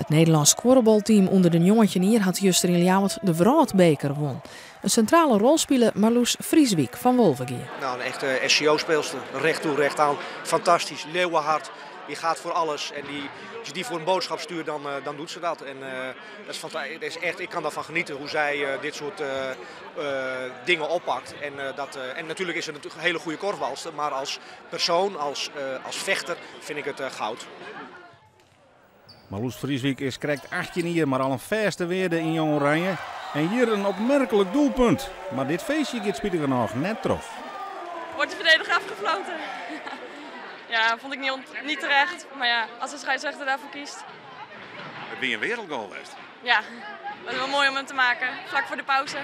It Nederlânsk kuorbalteam ûnder de 19 jier hat juster yn Ljouwert de wrâldbeker wûn. In sintrale rol spile Marloes Frieswijk fan Wolvegea. Nou, een echte SCO-speelster. Recht toe, recht aan. Fantastisch, leeuwenhard. Die gaat voor alles. En die, als je die voor een boodschap stuurt, dan doet ze dat. En dat is, dat is echt, ik kan daarvan genieten hoe zij dit soort dingen oppakt. En natuurlijk is ze natuurlijk een hele goede korfbalster. Maar als persoon, als vechter, vind ik het goud. Marloes Frieswijk is krekt 18 jier, mar al in fêste wearde yn Jong Oranje. En hjir in opmerklik doelpunt. Mar dit feestje giet spitigernôch net troch. Wordt de verdediger afgefloten? Ja, vond ik niet terecht. Maar ja, als de scheidsrechter daarvoor kiest. It wie in wereldgoal west. Ja, het was wel mooi om hem te maken. Vlak voor de pauze.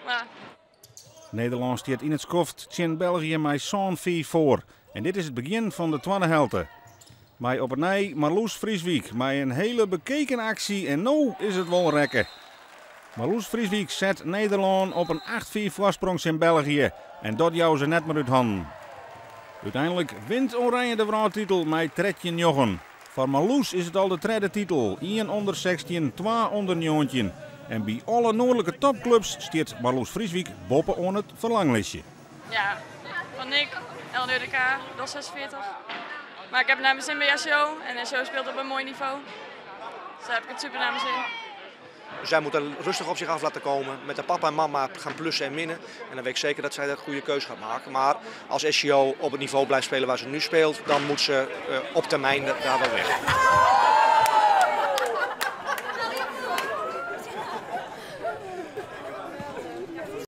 Maar... Nederlân stiet yn it skoft tsjin België mei sân 4 foar. En dit is it begjin fan de twadde helte. Mei op 'e nij Marloes Frieswijk mei in hiele bekeken aksje en no is it wol rekke. Marloes Frieswijk set Nederlân op in 8-4 foarsprong tsjin België en dat jouwe se net mear út hannen. Uteinlik wint Oranje de wrâldtitel mei 13-9. Foar Marloes is it al de tredde titel, 1 ûnder 16, 2 ûnder 19. En by alle noardlike topklups stiet Marloes Frieswijk boppe-oan it ferlanglistje. Ja, van Nick, LDODK, DOS 46. Maar ik heb het naar mijn zin bij SCO en SCO speelt op een mooi niveau. Dus daar heb ik het super naar mijn zin. Zij moeten rustig op zich af laten komen, met de papa en mama gaan plussen en minnen. En dan weet ik zeker dat zij dat goede keuze gaat maken. Maar als SCO op het niveau blijft spelen waar ze nu speelt, dan moet ze op termijn daar wel weg.